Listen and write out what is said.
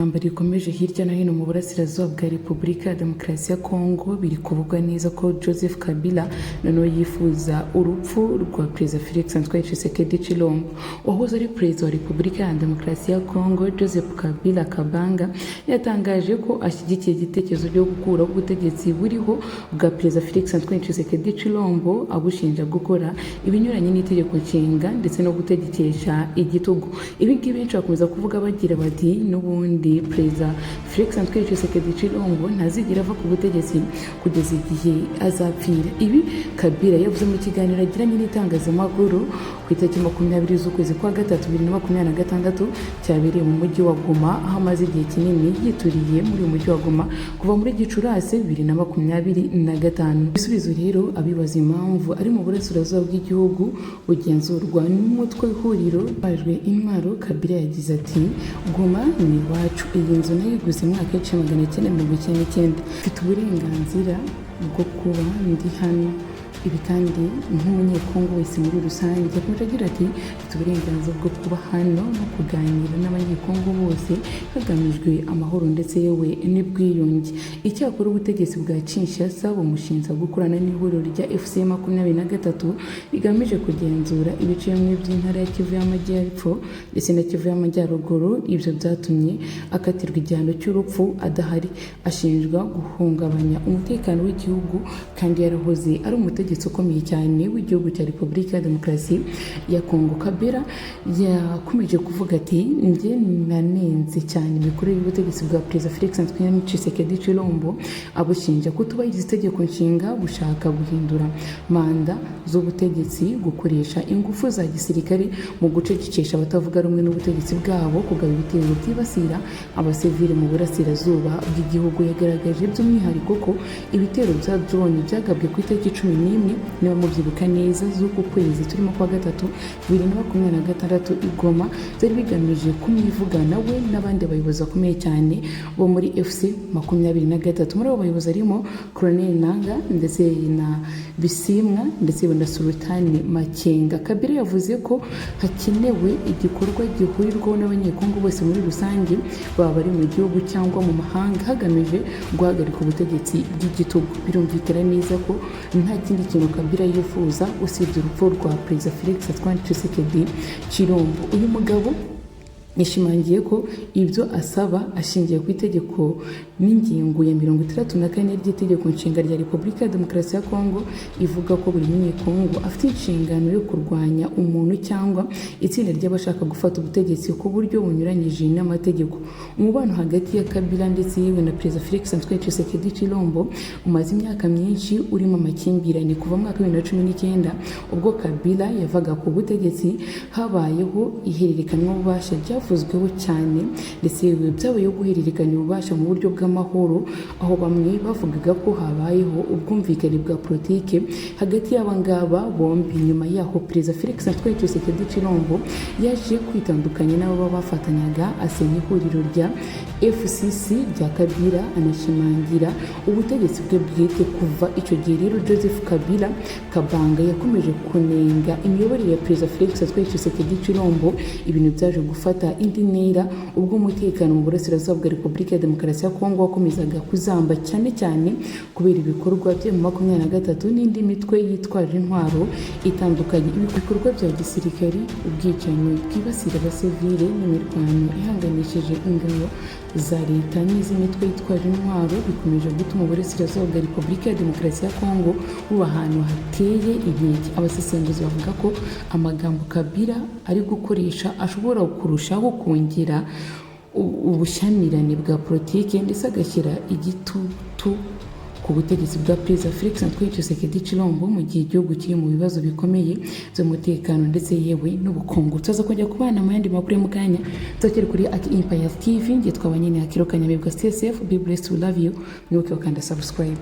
Intambara ikomeje hirya no hino mu burasirazuba bwa Repubulika ya Demokarasi ya Kongo. Biri kuvugwa neza ko Joseph Kabila noneho yifuza urupfu rwa Perezida Felix Antoine Tshisekedi Tshilombo. Uwahoze ari Perezida wa Repubulika ya Demokarasi ya Kongo, Joseph Kabila Kabanga, yatangaje ko ashyigikiye igitekerezo cyo gukuraho ubutegetsi buriho bwa Perezida Felix Antoine Tshisekedi Tshilombo, abushinja gukora ibinyuranye n'itegeko nshinga ndetse no gutegekesha igitugu. Ibi ngibi benshi bakomeza kuvuga bagira bati: "N'ubundi Perezida Felix Antoine Tshisekedi Tshilombo ntazigera ava ku butegetsi kugeza igihe azapfira." Ibi Kabila yavuze mu kiganiro agiranye n'itangazamakuru ku itariki 20 z'ukwezi kwa gatatu 2026, cyabereye mu mujyi wa Goma, aho amaze igihe kinini yituriye muri uyu mujyi wa Goma kuva muri Gicurasi 2025. Ibisubizo rero, abibaza impamvu ari mu burasirazuba bw'igihugu bugenzurwa n'umutwe w'ihuriro wajwe intwaro, Kabila yagize ati: "Goma ni iwacu. Iyi nzu nayiguze mu mwaka w'1999. Mfite uburenganzira bwo kuba ndi hano, ibi kandi nk'Umunyekongo wese muri rusange." Yakomeje agira ati: "Mfite uburenganzira bwo kuba hano no kuganira n'Abanyekongo bose hagamijwe amahoro ndetse yewe n'ubwiyunge." Icyakora ubutegetsi bwa Kinshasa bumushinja gukorana n'ihuriro rya AFC 23 rigamije kugenzura ibice bimwe by'intara ya Kivu y'Amajyepfo ndetse na Kivu y'Amajyaruguru. Ibyo byatumye akatirwa igihano cy'urupfu adahari, ashinjwa guhungabanya umutekano w'igihugu kandi yarahoze ari umutegetsi ukomeye cyane w'igihugu cya Repubulika ya Demokarasi ya Kongo. Kabila yakomeje kuvuga ati: "Njye nanenze cyane imikorere y'ubutegetsi bwa Perezida Felix Antoine Tshisekedi Tshilombo, abushinja kutubahiriza itegeko nshinga, gushaka guhindura manda z'ubutegetsi, gukoresha ingufu za gisirikare mu gucecekesha abatavuga rumwe n'ubutegetsi bwabo, kugaba ibitero byibasira abasivili mu burasirazuba bw'igihugu." Yagaragaje by'umwihariko ko ibitero bya drone byagabwe ku itariki 11, niba mubyibuka neza, z'uku kwezi turimo kwa gatatu 2026 i Goma, byari bigamije kumwivugana we n'abandi bayobozi bakomeye cyane bo muri AFC 23. Muri abo bayobozi harimo Colonel Nanga ndetse na Bisimwa ndetse na Sultani Makenga. Kabila yavuze ko hakenewe igikorwa gihurirwaho n'Abanyekongo bose muri rusange, baba bari mu gihugu cyangwa mu mahanga, hagamije guhagarika ubutegetsi bw'igitugu. Birumvikana neza ko nta kindi kintu Kabila yifuza usibye urupfu rwa Perezida Felix Antoine Tshisekedi Tshilombo. Uyu mugabo yashimangiye ko ibyo asaba ashingiye ku itegeko n'ingingo ya 64 ry'itegeko nshinga rya Repubulika ya Demokarasi ya Kongo, ivuga ko buri Munyekongo afite inshingano yo kurwanya umuntu cyangwa itsinda ry'abashaka gufata ubutegetsi ku buryo bunyuranyije n'amategeko. Umubano hagati ya Kabila ndetse yewe na Perezida Felix Antoine Tshisekedi Tshilombo umaze imyaka myinshi urimo amakimbirane. Kuva mu mwaka wa 2019, ubwo Kabila yavaga ku butegetsi, habayeho ihererekanyabubasha ryavuzweho cyane, ndetse byabayeho guhererekanya ububasha mu buryo bw'amahoro, aho bamwe bavugaga ko habayeho ubwumvikane bwa politike hagati y'aba ngaba bombi. Nyuma yaho, Perezida Felix Antoine Tshisekedi Tshilombo yaje kwitandukanya n'abo bafatanyaga, asenya ihuriro rya FCC rya Kabila, anashimangira ubutegetsi bwe bwite. Kuva icyo gihe rero, Joseph Kabila Kabanga yakomeje kunenga imiyoborere ya Perezida Felix Antoine Tshisekedi Tshilombo, ibintu byaje gufata indi ntera ubwo umutekano mu burasirazuba bwa Repubulika ya Demokarasi ya Kongo wakomezaga kuzamba, cyane cyane kubera ibikorwa bya 23 n'indi mitwe yitwaje intwaro itandukanye. Ibikorwa bya gisirikari, ubwicanyi bwibasira abasivile n'imirwano ihanganishije ingabo za leta n'iz'imitwe yitwaje intwaro bikomeje gutuma uburasirazuba bwa Repubulika ya Demokarasi ya Kongo buba ahantu hateye inkeke. Abasesenguzi bavuga ko amagambo Kabila ari gukoresha ashobora kurushaho kongera ubushyamirane bwa politiki ndetse agashyira igitutu ku butegetsi bwa Perezida Felix Antoine Tshisekedi Tshilombo, mu gihe igihugu kiri mu bibazo bikomeye by'umutekano ndetse yewe n'ubukungu. Tuza kujya kubana mu yandi makuru yo mu kanya. Tuzakiri kuri Aki Empire TV. Ngiye twabanye ni Akiro Kanyamibwa CSF. Be blessed, we love you. Mwibuke gukanda subscribe.